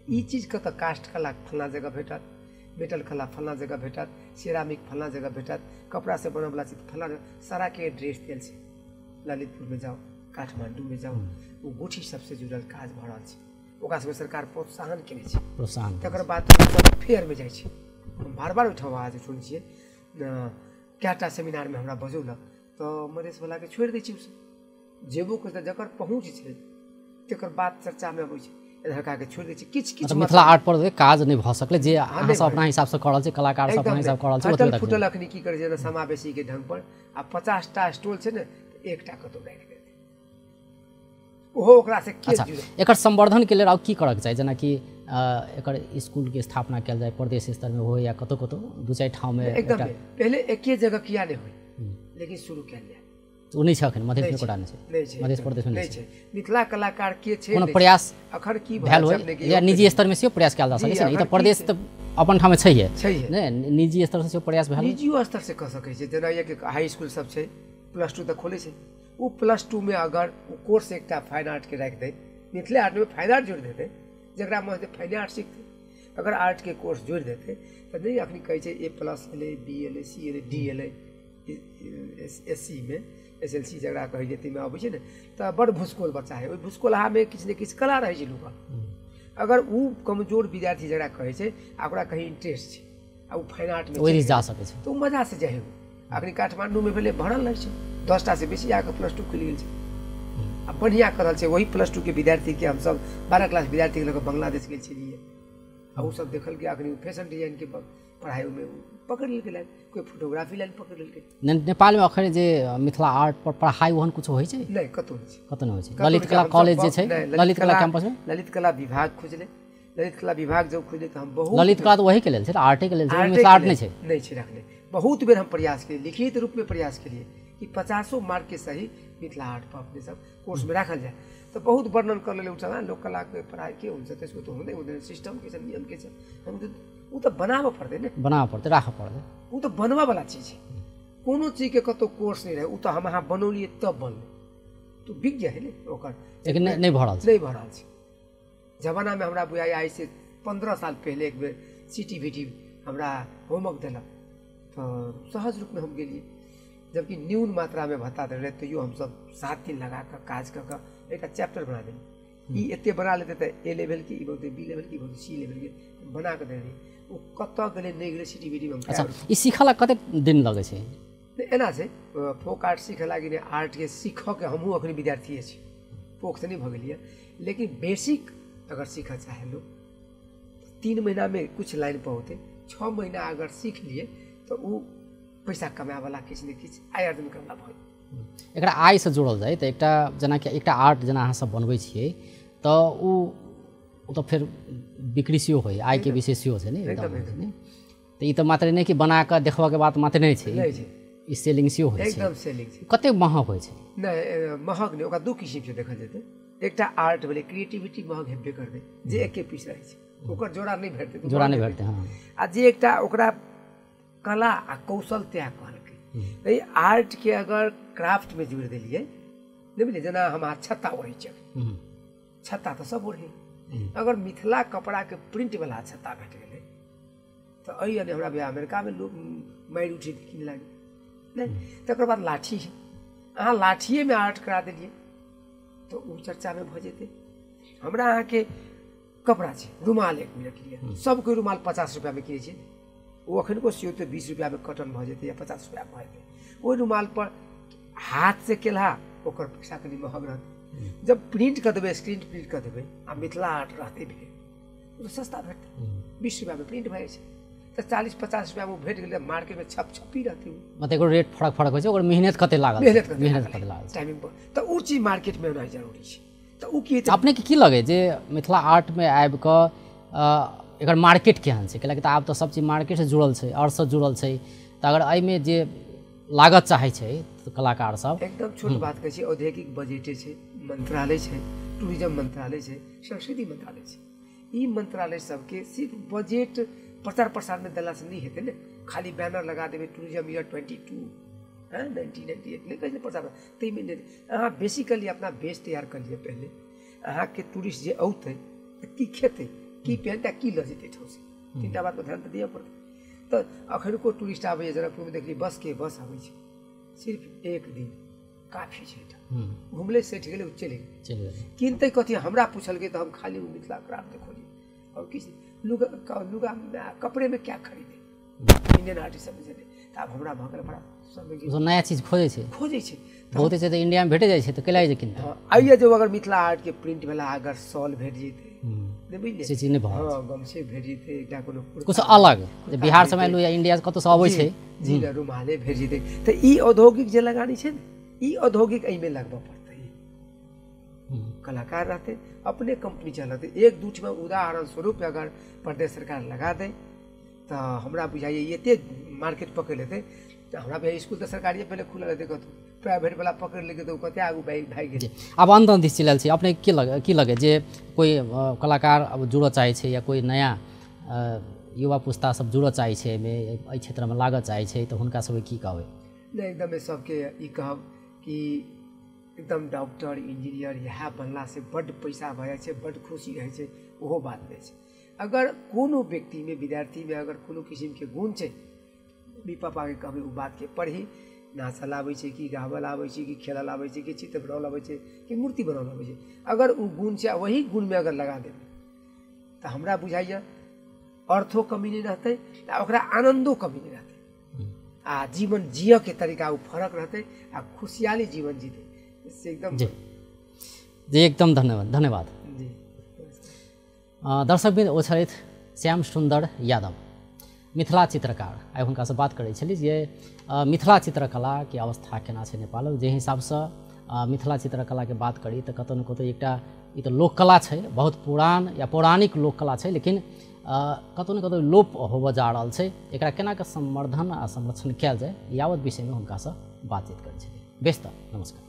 ई चीज कतऽ काष्ठ कला फल्लाँ जगह भेटत, मेटल कला फल्लाँ जगह भेटत, सेरामिक फल्लाँ जगह भेटत, कपड़ासँ बनयवला चीज फल्लाँ जगह, साराके एड्रेस देल छै। ललितपुरमे जाउ, काठमाण्डूमे जाउ, ओ गुठी सबसँ जुड़ल काज भऽ रहल छै। ओकरा सबके सरकार प्रोत्साहन केने छै। प्रोत्साहन। तकर बाद हमसब फेयरमे जाइ छी, हम बार बार ओहिठाम आवाज सुनै छियै। कएटा सेमिनारमे हमरा बजौलक तऽ मधेशवलाके छोड़ि दै छै। ओसभ जेबो करतै, जकर पहुँच छै तकर बात चर्चामे अबै छै, इधरकाके छोड़ि दै छै। किछु किछु मिथिला आर्ट पर काज नहि भऽ सकलै जे अहाँ सब अपना हिसाबसँ कऽ रहल छै, कलाकार सब अपना हिसाब कऽ रहल छै। फटल फुटल अखनी की करै छै, जेना समावेशीके ढंग पर आ 50टा स्टॉल छै ने, एकटा कतौ राखि देतै, ओहो ओकरासँ के जुड़ै। एकर संवर्धनके लेल आब की करऽके चाही? जेनाकि एकर स्कूलके स्थापना कयल जाय, प्रदेश स्तरमे हो या कतौ कतौ 2-4 ठाममे। एकदम पहिले एके जगह किया नहि होइ, लेकिन शुरू कयल जाय। ओ नहि छै अखन, मधेश कोटा नहि छै, मधेश प्रदेशमे नहि छै। मिथिला कलाकार के छै, कोनो प्रयास अखन की भेल होय या निजी स्तरमे सेहो प्रयास कयल जा सकै छै ने? ई तऽ प्रदेश तऽ अपन ठाममे छैहे, नहि निजी स्तरसँ सेहो प्रयास भेल? निजियो स्तरसँ कऽ सकै छै। जेना एक हाई स्कूल सब छै, +2 तक खोलै छै, ओ +2 मे अगर ओ कोर्स एकटा फाइन आर्टके राखि दै, मिथिला आर्टमे फाइन आर्ट जोड़ि देतै, जकरा मन हेतै फाइन आर्ट सिखतै, अगर आर्टके कोर्स जोड़ि देतै तऽ नहि अखनी कहै छै A+ एलै, B एलै, C एलै, D एलै, एस सी मे SLC जकरा कहै छै ताहिमे अबै छै ने, तऽ बड़ भुसकोल बच्चा है। ओहि भुसकोलहामे किछु ने किछु कला रहै छै लुकल। अगर ओ कमजोर विद्यार्थी जकरा कहै छै आ ओकरा कहीं इंट्रेस्ट छै आ ओ फाइन आर्टमे ओहि जा सकै छै, तऽ ओ मजासँ जाइ। अखनी काठमाण्डूमे भेलै, भरल रहै छै, 10टासँ बेसी आके +2 खुलि गेल छै आ बढ़िआँ कर रहल छै। वही +2 के विद्यार्थीके हमसब 12 क्लास विद्यार्थीके लऽ कऽ बांग्लादेश गेल छलियै आ ओसब देखलकै। अखनी फैशन डिजाइनके पढ़ाइ ओहिमे पकड़ि लेलकै लाइन, कोइ फोटोग्राफी लाइन पकड़ि लेलकै। नेपालमे अखन जे मिथिला आर्ट पर पढ़ाइ ओहन कुछो होइ छै? नहि, कतहु नहि छै, कतहु नहि होइ छै। ललित कला कॉलेज जे छै, ललित कला कैंपसमे ललित कला विभाग खुजलै, ललित कला विभाग जब खुजलै तऽ हम बहुत ललित कला तऽ वहीके लेल छै, आर्टेके लेल छै, मिथिला आर्ट नहि छै, नहि छै रखने। बहुत बेर हम प्रयास केलियै, लिखित रूपमे प्रयास केलियै कि 50 मार्क के सही मिथिला आर्ट पर अपने सब कोर्समे राखल जाय, तऽ बहुत वर्णन कर लेले। उठा लोक कलाके पढ़ाइ के हुन्छ, त्यसको त हुँदै हुँदैन, सिस्टम के छ, नियम के छ, हम ओ तऽ बनाबऽ पड़तै ने, बनाबऽ पड़तै, राखऽ पड़तै, ओ तऽ बनबऽवला चीज छै। कोनो चीजके कतहु कोर्स नहि रहै, ओ तऽ हम अहाँ बनौलियै तब बनलै, तऽ बिक जाइ ने ओकर, लेकिन नहि भऽ रहल छै, नहि भऽ रहल छै। जमानामे हमरा बुझाइए आइसँ 15 साल पहिले एक बेर CTVT हमरा होमवर्क देलक तऽ सहज रूपमे हम गेलियै, जबकि न्यून मात्रामे भत्ता दै रहै, तैयो हमसब 7 दिन लगाकऽ काज कऽ कऽ एकटा चैप्टर बना देलियै। ई एते बना लेतै तऽ ए लेवलके, ई बनतै बी लेवलके, ई बनतै सी लेवलके, बना कऽ देलियै। ओ कतऽ गेलै नहि गेलै CTVT मे। अच्छा, ई सीखऽ ला कतेक दिन लगै छै? एना छै, फोक आर्ट सीखऽ लागि ने आर्टके सीखऽके हमहूँ अखनी विद्यार्थीए छी, पोख तऽ नहि भऽ गेलियै, लेकिन बेसिक अगर सीखऽ चाहे लोक 3 महीनामे कुछ लाइन पर होतै, 6 महीना अगर सीख लिए तऽ ओ पैसा कमाएवला किछु ने किछु आय अर्जन करला भऽ जेतै। एकरा आयसँ जोड़ल जाय तऽ एकटा जेनाकि एकटा आर्ट जेना अहाँ सब बनबै छियै तऽ ओ तऽ फेर बिक्री सेहो होइ, आयके विषय सेहो छै ने एकदम, ने तऽ ई तऽ मात्र नहि कि बना कऽ देखबऽके बात मात्र नहि छै, ई सेलिंग सेहो होइ छै, एकदम सेलिंग छै। कतेक महग होइ छै? नहि महग नहि, ओकरा 2 किसिमसँ देखल जेतै। एकटा आर्ट भेलै क्रिएटिविटी, महग हेबे करतै, जे एके पीस रहै छै ओकर जोड़ा नहि भेटतै, जोड़ा नहि भेटतै, हँ। आ जे एकटा ओकरा कला आ कौशल त्याग कहलकै, एहि आर्टके अगर क्राफ्टमे जोड़ि देलियै, नहि बुझलियै, जेना हम अहाँ छत्ता ओढ़ै छियै, छत्ता तऽ सब ओढ़ै, अगर मिथिला कपड़ाके प्रिंटवला छत्ता भेट गेलै तऽ एहि ने हमरा अमेरिकामे लोक मारि उठि कीन लागै नहि। तकर बाद लाठी है, अहाँ लाठिएमे आर्ट करा देलियै तऽ ओ चर्चामे भऽ जेतै। हमरा अहाँके कपड़ा छै, रुमाल 1 मिनट लिअ, सबके रुमाल 50 रुपैआमे किनै छै, ओ अखनको सियौतै 20 रुपैआमे कॉटन भऽ जेतै या 50 रुपैआमे भऽ जेतै। ओहि रुमालपर हाथसँ केलहा ओकर पैसा कनि महग रहतै। जब प्रिंट कऽ देबै, स्क्रीन प्रिंट कऽ देबै आ मिथिला आर्ट रहतै भेल तऽ सस्ता भेटतै। 20 रुपैआमे प्रिंट भए जाइ छै तऽ 40-50 रुपैआमे भेट गेलै, मार्केटमे छप छपी रहतै। मतलब एकर रेट फरक फरक होइ छै, ओकर मेहनत कते लागल, मेहनत कते लागल टाइमिंग पर, तऽ ओ चीज मार्केटमे होनाइ जरूरी छै। तऽ ओ की अपनेके की लगै जे मिथिला आर्टमे आबि कऽ एकर मार्केट केहन छै? कैलाकि तऽ आब तऽ सब चीज मार्केटसँ जुड़ल छै, आर्टसँ जुड़ल छै, तऽ अगर एहिमे जे लागत चाहै छै कलाकार सब। एकदम छोट बात कहै छै, औद्योगिक बजटे छै, मंत्रालय छै, टूरिज्म मंत्रालय छै, संस्कृति मंत्रालय छै, ई मंत्रालय सबके सिर्फ बजट प्रचार प्रसारमे देलासँ नहि हेतै ने। खाली बैनर लगा देबै टूरिज्म ईयर 22 1998 नहि कहै छै प्रचार, ताहिमे नहि। अहाँ बेसिकली अपना बेस तैयार कर लिअ पहिले। अहाँके टूरिस्ट जे औतै तऽ की खेतै, की पहनतै, की लऽ जेतै ठाउँसँ, तीनटा बातपर ध्यान तऽ दिअ पड़तै। तऽ अखनको टूरिस्ट आबैए, जनकपुरमे देखली बसके बस आबै छै, सिर्फ एक दिन काफी छै, घुमलै सठि गेलै, ओ चलि गेलै। किनतै कथी हमरा पूछलकै तऽ हम खाली ओ मिथिला क्राफ्ट देखलियै आओर किछु लुगा लुगा कपड़ेमे क्या खरीदे, इंडियन आर्टिस्ट सब बुझलियै। तऽ आब हमरा भऽ गेल बड़ा सब नया चीज खोजै छै, खोजै छै बहुते छै तऽ इंडियामे भेटे जाइ छै तऽ कैला जे किनतै। आइए जे अगर मिथिला आर्टके प्रिंट वाला अगर शॉल भेट जेतै, नहि बुझलियै, से चीज नहि भऽ, हँ गमछे भेट जेतै, एकटा कोनो किछु अलग जे बिहार से मानि लू या इंडिया से कतौसँ अबै छै जी ने, रुमाले भेट जेतै। तऽ ई औद्योगिक जे लगानी छै ने, ई औद्योगिक एहिमे लगबऽ पड़तै। कलाकार रहतै, अपने कंपनी चलतै। एक दू ठमा उदाहरण स्वरूप अगर प्रदेश सरकार लगा दै तऽ हमरा बुझाइए एते मार्केट पकड़ि लेतै। तऽ हमरा बुझाइए स्कूल तऽ सरकारिए पहिले खुलल रहतै, कतहु प्राइवेटवला पकड़ि लेलकै तऽ ओ कते आगू भागि गेलै। आब अन्त दिस चलि आयल छी, अपने की लगे, की लगे जे कोइ कलाकार अब जुड़ऽ चाहै छै या कोइ नया युवा पुस्ता सब जुड़ऽ चाहै छै एहिमे, एहि क्षेत्रमे लागऽ चाहै छै, तऽ हुनका सबके की कहबै? नहि, एकदम सबके ई कहब कि एकदम डॉक्टर इंजीनियर इएह बनलासँ बड्ड पैसा भऽ जाइ छै, बड्ड खुशी रहै छै, ओहो बात नहि छै। अगर कोनो व्यक्तिमे, विद्यार्थीमे अगर कोनो किसिमके गुण छै, मम्मी पापाके कहबै ओ बातके पढ़ी, नाचल आबै छै कि गाबल आबै छै कि खेलल आबै छै कि चित्र बनाबल आबै छै कि मूर्ति बनाबल आबै छै, अगर ओ गुण छै वही गुणमे अगर लगा देबै तऽ हमरा बुझाइए अर्थो कमी नहि रहतै आ ओकरा आनन्दो कमी नहि रहतै, आ जीवन जियऽके तरीका ओ फरक रहतै आ खुशहाली जीवन जीतै। से एकदम जी जी एकदम धन्यवाद, धन्यवाद जी। दर्शकवृन्द, ओ छलथि श्याम सुन्दर यादव, मिथिला चित्रकार। आइ हुनकासँ बात करै छली जे मिथिला चित्रकलाके अवस्था केना छै नेपालमे। जे हिसाबसँ मिथिला चित्रकलाके बात करी तऽ कतहु ने कतहु एकटा ई तऽ लोककला छै, बहुत पुरान या पौराणिक लोककला छै, लेकिन कतहु ने कतहु लोप होबऽ जा रहल छै। एकरा केना कऽ संवर्धन आ संरक्षण कयल जाय, यावत विषयमे हुनकासँ बातचीत करै छली। बेस तऽ नमस्कार।